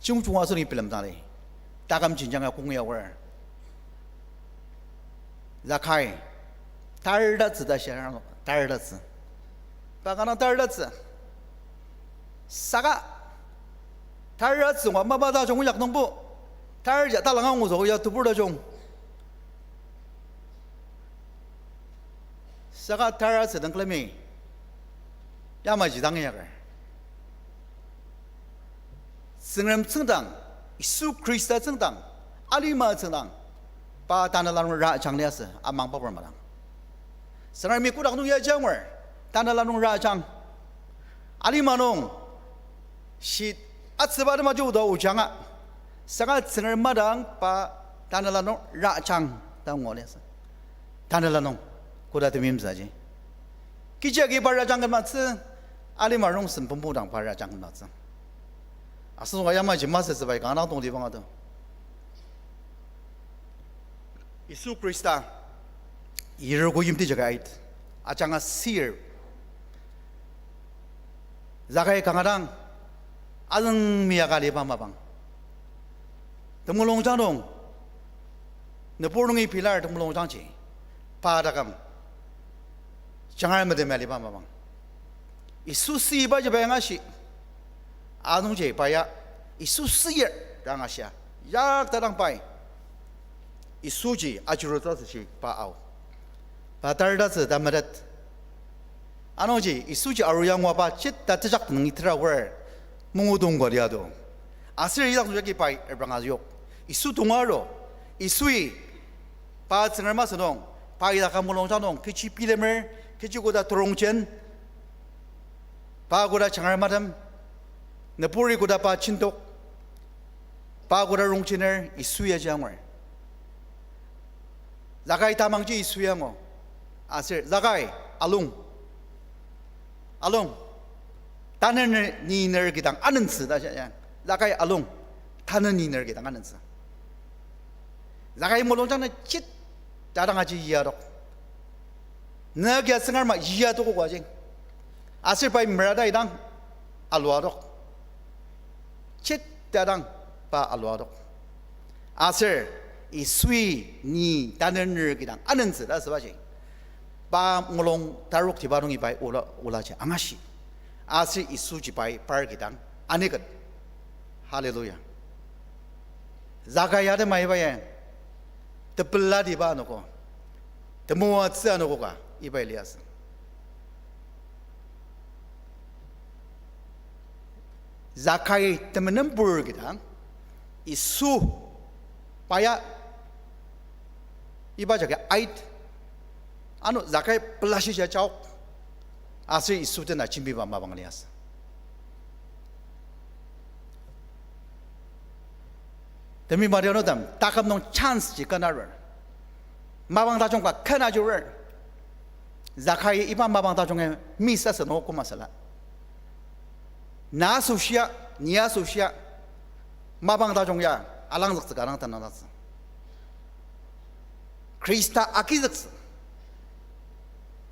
Chungchunga asenoki bilemdang li, taküm jenjang ya kong ya aor. Zakai, tartatsü ta shia, tartatsü. Pa kanga dang tartatsü. Saka, tartatsü ngua mapa tajung inyak nungbo, tar ya talanga ngutsü ya tebur tajung. Saka tartatsü dang külemi, yamaji dang inyaker. Tsüngrem tsüngdang, Yisu Khrista tsüngdang, alima tsüngdang, pa tanela nung rajang liasü, amangba pur madang. Tsüngremi kotak nung yaji angur, tanela nung rajang. Alima nung, shi atsüba tema ji oda ojanga, saka Tsüngrem madang pa tanela nung rajang ta ngua liasü. Tanela nung, koda temeimtsüji. Kechi agi pa rajang kümdaktsü, alima rongsen pembu dang pa rajang kümdaktsü. Asenoka yamaji masütsübai kanga dang tongtibang ado. Yisu Khrista, Yeriko yimti jaka ait, ajanga sir. Zakai kanga dang, azüng meyaka aliba mapang. Temulungjang nung, nübur nungi pilar temulungjangji, pa taküm jangar metem aliba mapang. Yisu süibaji pa angashi. Anungji pa ya, Yisu süir ta angashia. Yakta dang pai Yisuji ajurutsü asoshi pa ao. Pa tartatsü ta metet. Anungji Yisuji aru yangua pa chit ta tejak nungi tera aor mungudong ka liado. Aser idak nungji pai repranga yok. Yisu tonga aru. Yisui pa Tsüngrem asünung, pa idaka mulungjang nung kechi bilemer, kechi koda turongjen, pa koda jangar madem, nüburi koda pa jindok, pa koda rongjener Yisu yaji angur. Zakai tamangji Yisu yangu. Aser, Zakai, alung. Alung. Tanü ni ner kidang anentsü ta ya. Zakai alung. Tanü ni ner kidang anentsü. Zakai mulungjang nü chit ta dang aji yadok. Nü kia Tsüngrem ma yadok koaji. Aser pai merata idang aluadok. Chit ta dang pa aluadok. Aser Yisui ni tanü ner kidang anentsü ta asübaji, pa mulung tarok tiba nungi pai ola, olaji angashi. Aser Yisuji pai par kidang aniket. Hallelujah. Zakai ya temai iba ya, tepelatiba anogo, temoatsü anogo ka iba liasü. Zakai temenenpur kidang, Yisu, pa ya, iba jagi ait, ano Zakai pelashi ja jaok, aser Yisu tena jembiba mapang liasü. Temi Maria no tem, taküm nung chance ji kena rur. Mapang tajung ka kena jurur. Zakai iba mapang tajung ya miss asü no kuma sala. Na asoshia, ni asoshia, mapang tajung ya alangzüktsü ka dang tanangzüktsü. Khrista agizüktsü.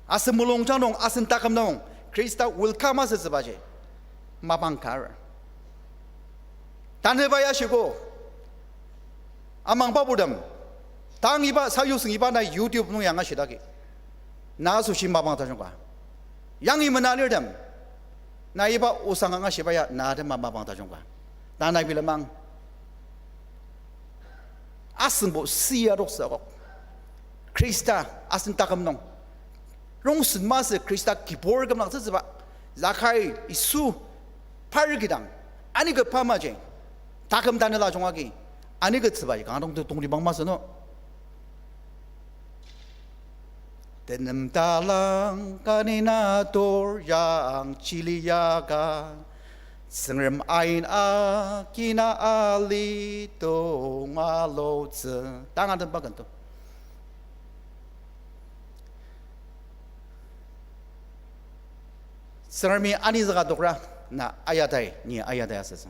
Asen mulungjang nung, asen taküm nung, Khrista welcome asütsübaji mapang kar. Tanü pa ya shiko, amangba purtem, tang iba sayuseng iba na YouTube nung ya angashidaki, na asoshi mapang tajung ka. Yangi mena lirtem, na iba osang angashiba ya na atema mapang tajung ka. Tanü bilemang. Asenbo siya adoktsü akok. Khrista asen taküm nung rongsen masü Khrista kibur kümdaktsütsüba. Zakai Yisu par kidang, ani kü pa maji, taküm tanela jung agi, ani kü tsübaji kanga dang tongtibang masü no. Tenem talang kanina tor yang chili yaka, Tsüngrem ain akina ali tonga lotsü. Tanga den bakento. Tsüngremi anizüka tokra, na ayadai, ni ayadai asütsü.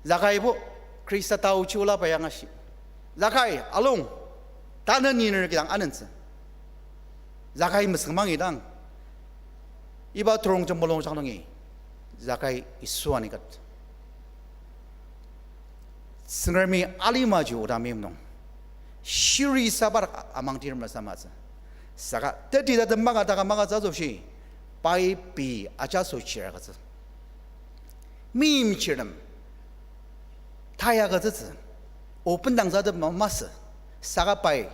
Zakaibo Khrista taochi ola pa ya angashi. Zakai, alung, tanü niner kidang anentsü. Zakai mesüngmangi dang, iba turongjem mulungjang nungi, Zakai Yisu aniket. Tsüngremi alimaji oda meim nung, shiri sabar amangdir masamatsü. Saka teti tatem maka taka maka tsü asoshi, pai pei ajaso chir agütsü. Meimchirtem tai agütsütsü, o bendang tsü atema masü, saka pai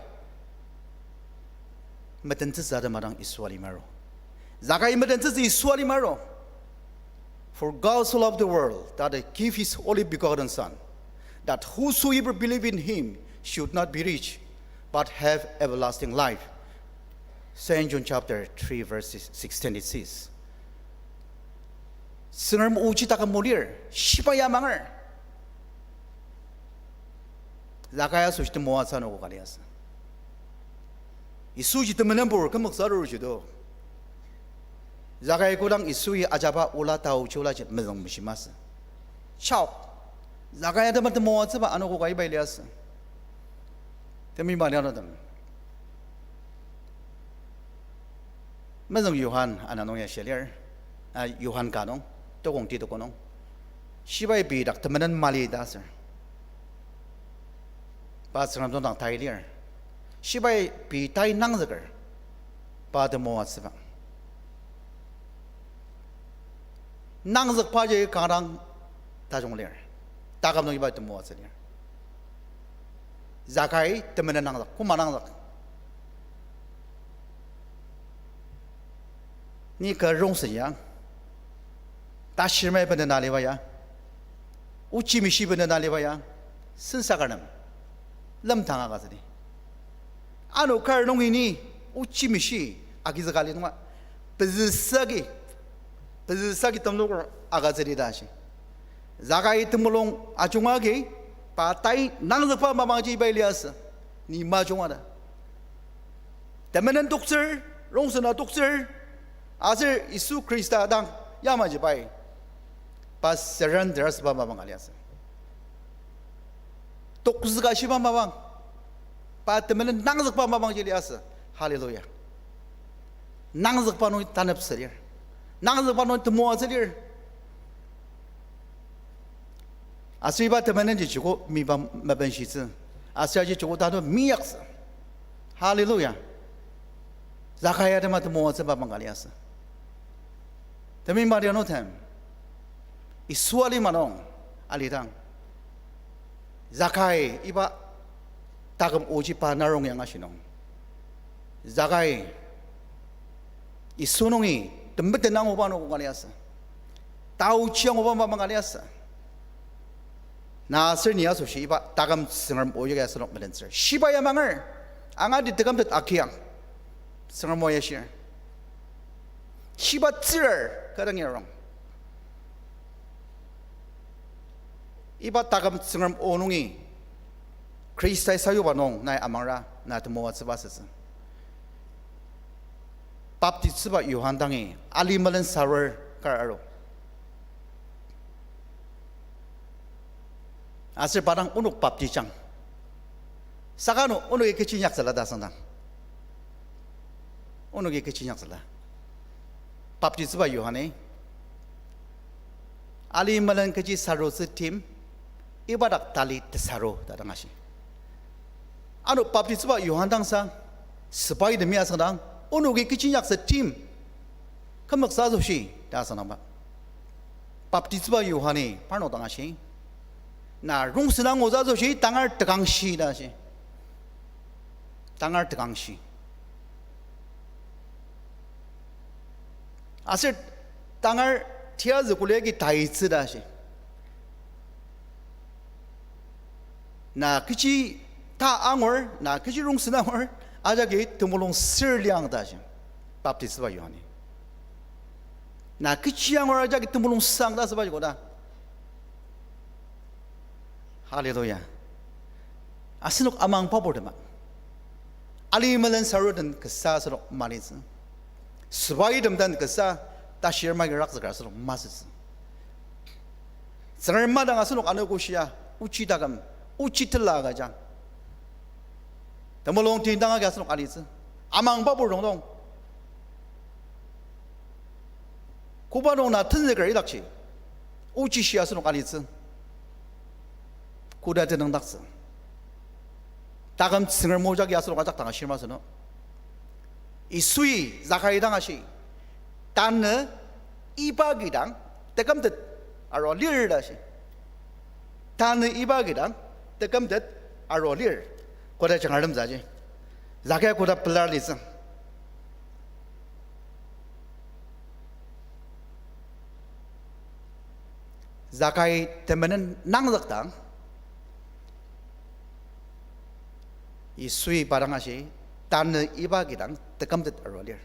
metentsütsü atema dang Yisu alima aru. Zakai metentsütsü Yisu alima aru. For God so loved the world that he gave his only begotten Son, that whosoever believe in him should not perish, but have everlasting life. Saint John chapter three verse sixteen it says, Tsüngrem oji taküm o lir, shiba ya amanger. Zakai asoshi temoatsü anogo ka liasü. Yisuji temenenpur kümoksa arurji do. Zakai kodang Yisui ajaba ola taochi olaji mezüngmeshi masü. Chao. Zakai atema temoatsüba anogo ka iba liasü. Temi malianutem. Mezüng Johan ana nung ya shia lir, a, Johan ka nung, tokong ti toko nung. Shibai pei dak temenen mali ta aser, pa Tsüngrem tsüngdang tai lir. Shibai pei tai nangzüker, pa temoatsüba. Nangzükbaji kanga dang tajung lir. Taküm nung iba temoatsü lir. Zakai temenen nangzük, koma nangzük? Ni kü rongsen ya, tashirmai bendena aliba ya, ochi mishi bendena aliba ya, sensaker nem lemtang agütsüdi. Ano kar nungi ni ochi mishi agizüka li nunga, pezüsagi, pezüsagi temloker agütsüdi ta shi. Zakai temulung ajunga agi, pa tai nangzükba mapangji iba liasü, ni majunga ta. Temenen toktsür, rongsena toktsür, aser Yisu Khrista dang yamaji pai, pa surrender asüba mapang ka liasü. Tokzüka shiba mapang, pa temenen nangzükba mapangji liasü. Hallelujah. Nangzükba nung taneptsü lir. Nangzükba nung temoatsü lir. Aser iba temenenji joko miba mabenshitsü. Aser aji joko tanü miyaktsü. Hallelujah. Zakai atema temoatsüba mapang ka liasü. Temi malianutem, Yisu alima nung alidang, Zakai iba taküm oji pa narong yanga shi nung, Zakai Yisu nungi temeten anguba anogo ka liasü. Taochi anguba mapang aliasü. Na aser ni asoshi iba taküm Tsüngrem o yagi asenok melentsür. Shiba ya manger. Angati tekümtet akiang. Tsüngrem o yashir. Shiba tsürar kadang yarong. Iba taküm Tsüngrem o nungi Khristai sayuba nung nai amangra na temoatsüba asütsü. Baptisba Johan dangi ali melen sarur kar aru. Aser pa dang onok baptijang. Saka ano onoki kechi inyaktsüla ta asüngdang. Onoki kechi inyaktsüla. Baptisba Johani ali melen kechi sarutsü tim, iba dak tali tesaru ta dang ashi. Ano baptisba Johan dangsa, sepai temi asüngdang, onoki kechi inyaktsü tim, kümzüktsü asoshi ta asüngdangba. Baptisba Johani parnok dang ashi, na rongsen angutsü asoshi tangar tekangshi ta ashi. Tangar tekangshi. Aser tangar tiyazü kuli agi taitsü ta ashi. Na kechi ta angur, na kechi rongsen angur, ajaki temulung sür liang ta ashi. Baptisba Johani. Na kechi angur ajaki temulung sang ta asübaji koda. Hallelujah. Asenok amang papurtema. Ali melen saruden kasa asenok malitsü. Sepaitem den kasa tashir magi rakzüker asenok masütsü. Tsüngrem madang asenok anogo shia, ochi taküm, ochi tela agüjang. Temulung tindang agi asenok alitsü. Amang papur dongdong. Koba nung na tenzüker idakji, ochi shia asenok alitsü. Koda tenüngdaktsü. Taküm Tsüngrem o jagi asenok ajak dang ashir masü no. Yisui Zakai dang ashi, tanü iba kidang tekümtet arua lir ta ashi. Tanü iba kidang tekümtet arua lir. Koda jangar lemzaji. Zakai koda pelar litsü. Zakai temenen nangzükdang, Yisui pa dang ashi, tanü iba kidang tekümtet arua lir.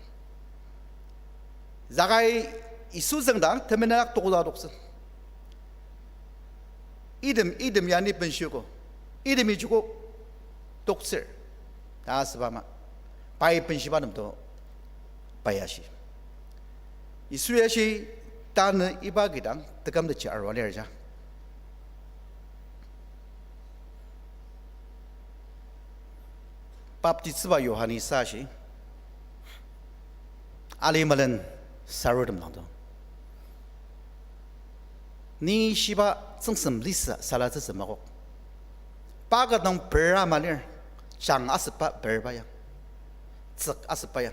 Zakai Yisu züngdang temenen ak tokoda toktsü. Item, item ya ni benshiogo, itemi joko toktsür ta asüba ama, pai benshiba nemto pai ashi. Yisu ashi, tanü iba kidang tekümtetji arua lir ja. Baptisba Yohani sa ashi, ali melen sarutem langdo, ni shiba tsüngsem lisa salatsütsü makok. Pa kü nung pera malir, jang asüba perba ya, tsük asüba ya.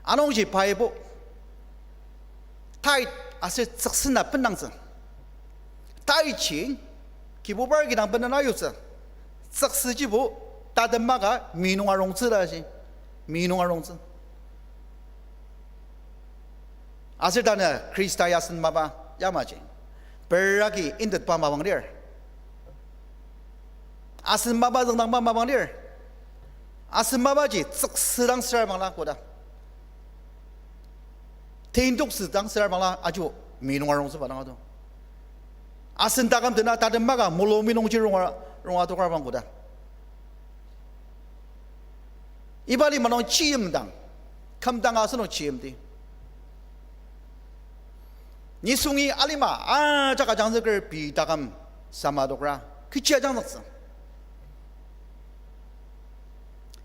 Anungji paibo tai aser tsüksena bendangtsü. Taiji Kibubar kidang bendena yutsü. Tsüksüjibo tatem maka mi nung arongtsü ta shi. Mi nung arongtsü. Aser tanü Khrista ya asen mapa yamaji, peragi intetba mapang lir. Asen mapa züngdangba mapang lir. Asen mapaji tsüksüdang süra bangla koda, teintoksüdang süra bangla aji mi nung arongtsüba dang ado. Asen taküm tena tatem maka mulu mi nungji ronga, ronga tokar bang koda. Iba lima nung chiyimdang, kümdang asenok chiyimdi. Nisungi alima ajak ajangzüker pei taküm samadokra kechi ajangzüktsü.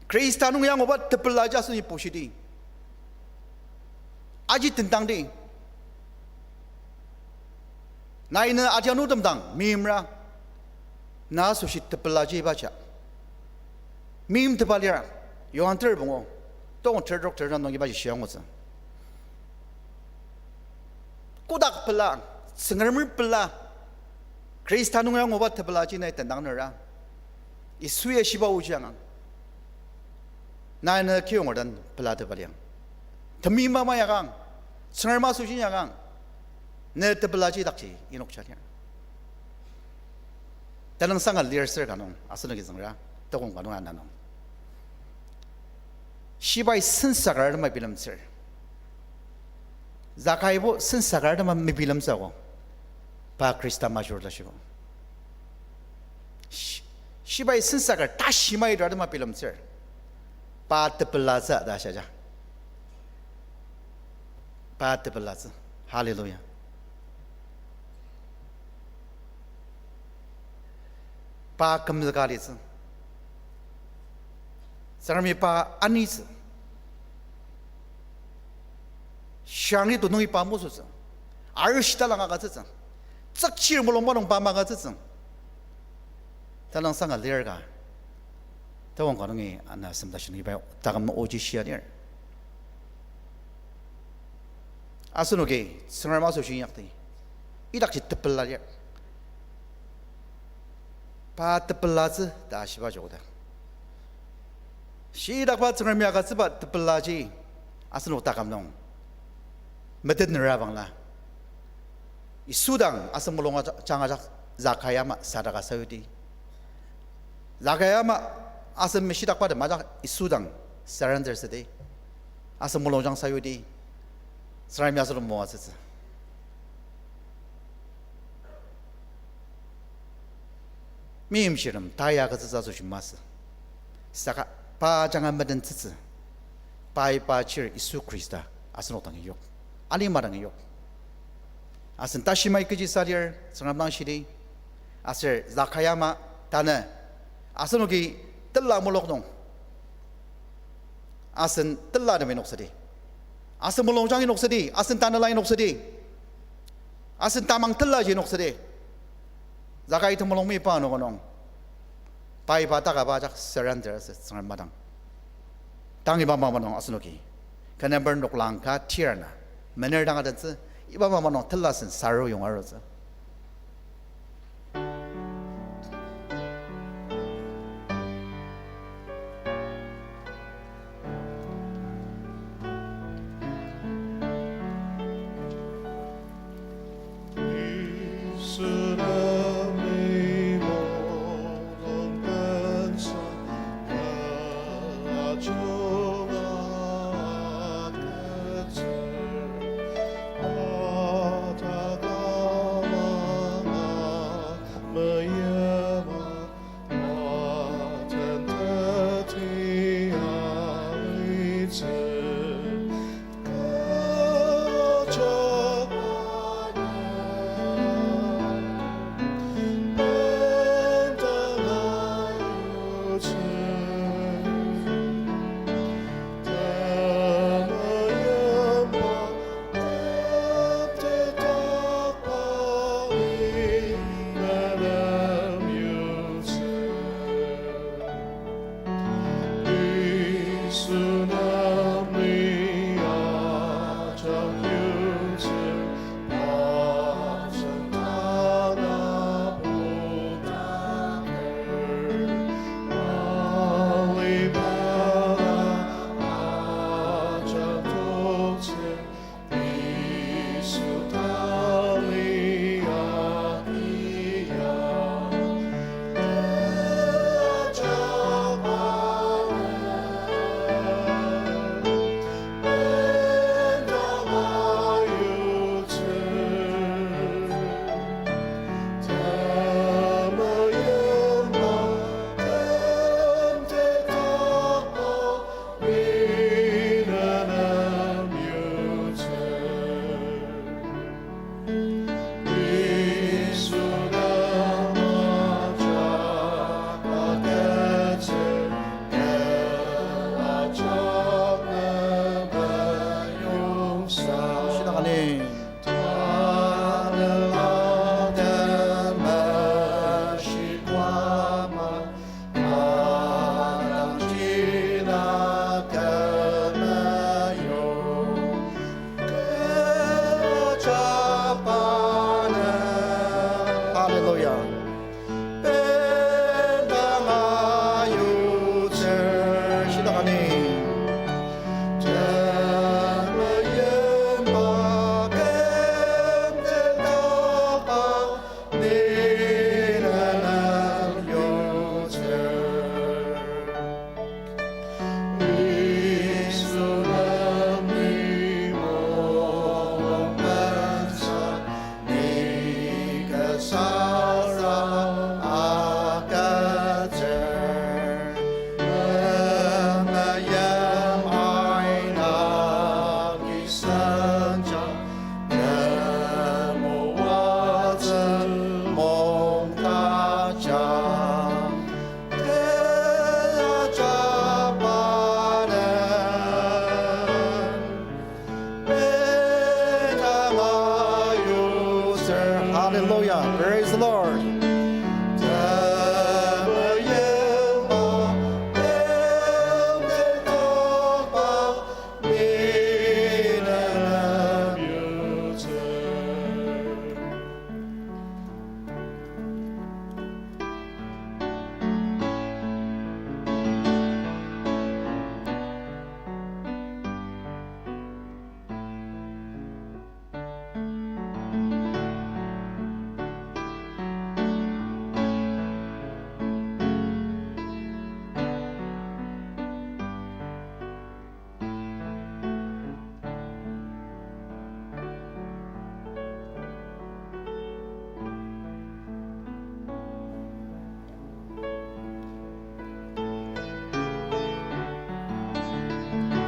Khrista nung anguba tepela ji asenoki bushidi, aji tendangdi. Nai ne adianutem dang meimra, na asoshi tepela ji ibaji meimtepa lir. Yohan ter pungu, tong ter trok ter nung ibaji shia angutsü. Kodak pela, Tsüngremer pela, Khrista nung anguba tepela ji nai tendang nera, Yisui ashiba oji angang. Nai ne kiyonger den pela tepa liang. Temeim ama yakang, Tsüngremer asoshi yakang, Ne tepelaji idakji inokja lir. Tenüngsanga lir sür ka nung, asenoki züngra, tokong ka nung ana nung. Shibai sensaker atema bilemtsür. Zakaibo sensaker atema mebilemtsü ako. Pa Khrista majur ta shibo. Shi-, shibai sensaker tashi maido atema bilemtsür. Pa tepelatsü ta shiaja. Pa tepelatsü. Hallelujah. Pa kümzüka litsü. Tsüngremi pa anitsü. Shirangi to nungi pa mosotsü. Arish talang agütsütsü. Tsükchir mulung manung pa magütsütsü. Tenüngsanga lir ka. Tawang ka nungi ana semta shinung iba taküm oji shia lir. Asenoki Tsüngrem asoshi inyakdi. Idakji tepela lir. Pa tepelatsü ta shiba joko ta. Shidakba Tsüngremi agütsüba tepelaji asenok taküm nung metet nera bangla. Yisu dang asen mulung aja-, jang ajak Zakai ama sadaka sayudi. Zakai ama asen meshidakba tem ajak Yisu dang surrender südi. Asen mulungjang sayudi. Tsüngremi asenok moatsütsü. Meimchirtem taya agütsütsü asoshi masü. Saka pa ajanga metentsütsü. Pai pa chir Yisu Khrista asenok dangi yok. Alima dangi yok. Asen tashimai kechi salir, Tsüngrem dang shidi. Aser Zakai ama tanü. Asenoki tela mulok nung. Asen tela temi inoksadi. Asen mulungjang inoksadi. Asen tanela inoksadi. Asen tamang telaji inoksadi. Zakai temulung mipa noko nung. Pai pa takaba ajak surrender asü Tsüngrem madang. Tang iba mama nung asenoki. Ken number noklang ka tirna. Mener dang adentsü. Iba mama nung tela sen saru yong arutsü.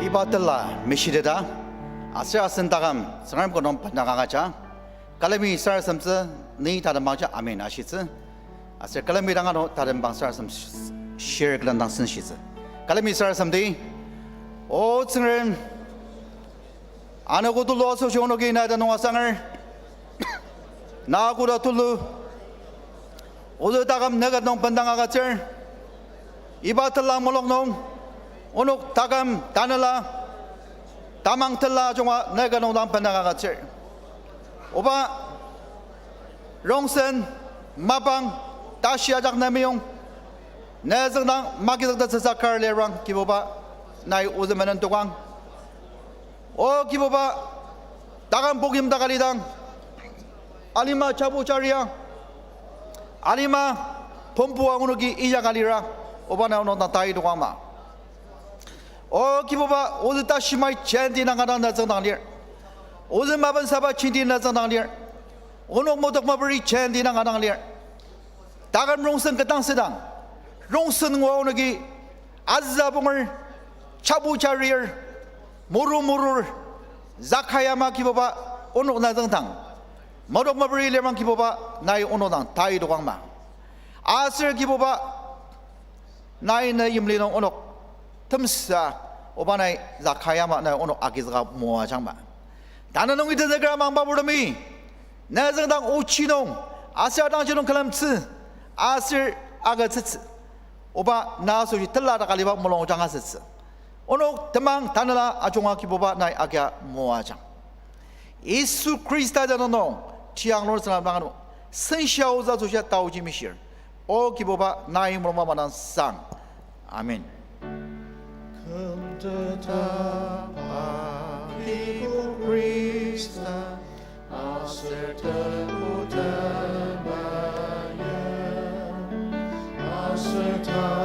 Iba tela mishiteta, aser asen taküm Tsüngrem ka nung bendang agüja. Külemi sarasademtsü, ni tatembangja amen ashitsü. Aser külemi dang ano tatembang sarasadem shir külen dang senshitsü. Külemi sarasademdi, O Tsüngrem, anogo tulu asoshi onoki na tenüng asanger, na koda tulu, ozü taküm ne ka nung bendang agütsür, iba telang mulung nung, onok taküm tanela, tamang tela junga ne ka nung dang bendang agütsür. Oba, rongsen, mapang, tashi ajak ne meyong, ne züngdang magizüktettsüsa kar lirang Kibuba, nai ozü menen tokang. O Kibuba, taküm pokimdak alidang, alima chabu charia, alima pempua onoki inyaka lira, Oba nai onok dang tai tokangma. O Kibuba, ozü tashimai jenti nanga dang na züngdang lir. Ozü mapensaba jenti na züngdang lir. Onok modok maperi jenti nanga dang lir. Taküm rongsen ketang sedang, rongsen ngua onoki azüa punger, chabu charir, muru murur, zakayama Kibuba, onok na züngdang modok maperi lemang Kibuba, nai onok dang tai tokangma. Aser Kibuba, nai ne yimli nung onok temsa, Oba nai zakayama nai onok agizüka moajangma. Tanü nungi tenzüker amangba purtemi, ne züngdang ochi nung, aser atangji nung külemtsü, aser agütsütsü. Oba na asoshi tela dak aliba mulungjang asütsü. Onok temang tanela ajunga Kibuba nai agia moajang. Yisu Khrista tenüng nung, tiang lur tsüngdang ano, senshia ozü asoshia taoji mishir. O Kibuba nai mulungba madang sang. Amen. Kümtetba Kibu Khrista, aser tebu temaya, aser ta